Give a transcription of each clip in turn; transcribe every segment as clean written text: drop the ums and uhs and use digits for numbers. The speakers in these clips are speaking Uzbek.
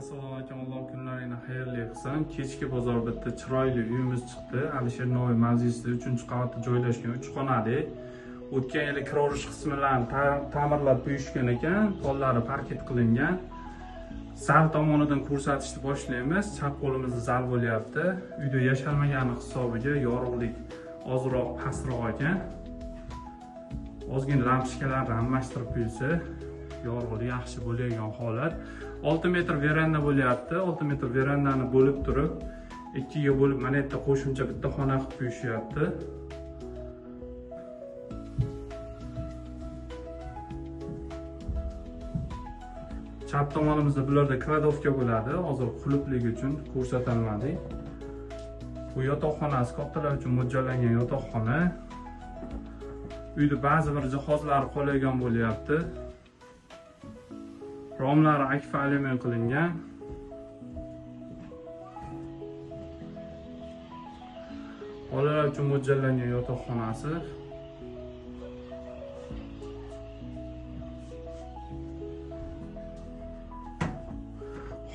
Assalomu alaykum, Alloh kunlaringni xayrli qilsin. Kechki bozor bitta chiroyli uyimiz chiqdi. Alisher Navoiy mavzesida 3-qavatda joylashgan 3 xonali. O'tgan yili kiraverish qismlarini ta'mirlab qo'yishgan ekan, pollari parket qilingan. Zal tomonidan ko'rsatishni boshlaymiz. Chap qo'limizda zal bo'lyapti. Uyda yashalmagani hisobiga yorug'lik ozroq pastroq ekan. Ozgina lampochkalarni almashtirib qo'yilsa, yorug'lik yaxshi bo'ladigan holat. 6 metr veranda bo'lyapti. 6 metr verandani bo'lib turib, 2ga bo'lib mana yerda qo'shimcha bitta xona qilib qo'yishyapti. Chap tomonimizda bularda kladovka bo'ladi. Hozir qulfligi uchun ko'rsatilmadik. Bu yotoqxonasi kattalar uchun mo'ljallangan yotoqxona. Uyda ba'zi bir jihozlar qo'yilgan bo'lyapti. Romlari akfa alyumin qilingan. Bolalar uchun mo'ljallangan yotoqxonasi.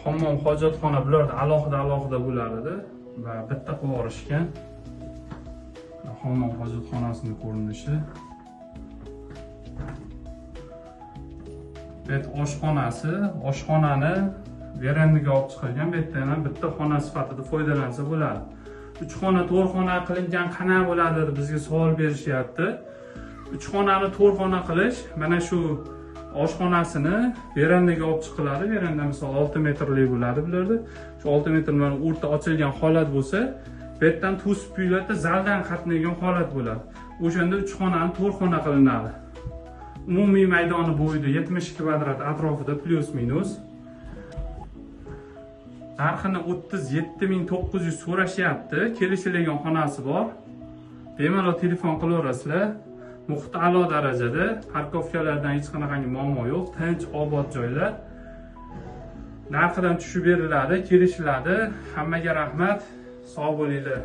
Hammom, hojatxona bularda alohida-alohida bo'lar edi va bitta qilib yuborishgan. Hammom hojatxonasining ko'rinishi. Bu yerda oshxonasi, oshxonani verandaga olib chiqilgan, bu yerda yana bitta xona sifatida foydalansa bo'ladi. 3 xona, 4 xona qilingan qana bo'ladi deb bizga savol berishyapti. 3 xonani 4 xona qilish mana shu oshxonasini verandaga olib chiqiladi. Veranda misol 6 metrli bo'ladi bularda. Shu 6 metr bilan o'rta ochilgan holat bo'lsa, bu yerdan to'sib quyiladi, zaldan qatnaydigan holat bo'ladi. O'shanda 3 xonani 4 xona qilinadi. Umumiy maydoni bo'yida 70 kvadrat atrofida plus minus. Narxini 37 900 so'rashyapti. Kelishilgan xonasi bor. Bemalol telefon qilaverasizlar. Muhit a'lo darajada, parkovkalardan hech qanaqangi muammo yo'q, tinch, obod joylar. Narxidan tushib beriladi, kelishiladi. Hammaga rahmat, sog' bo'linglar.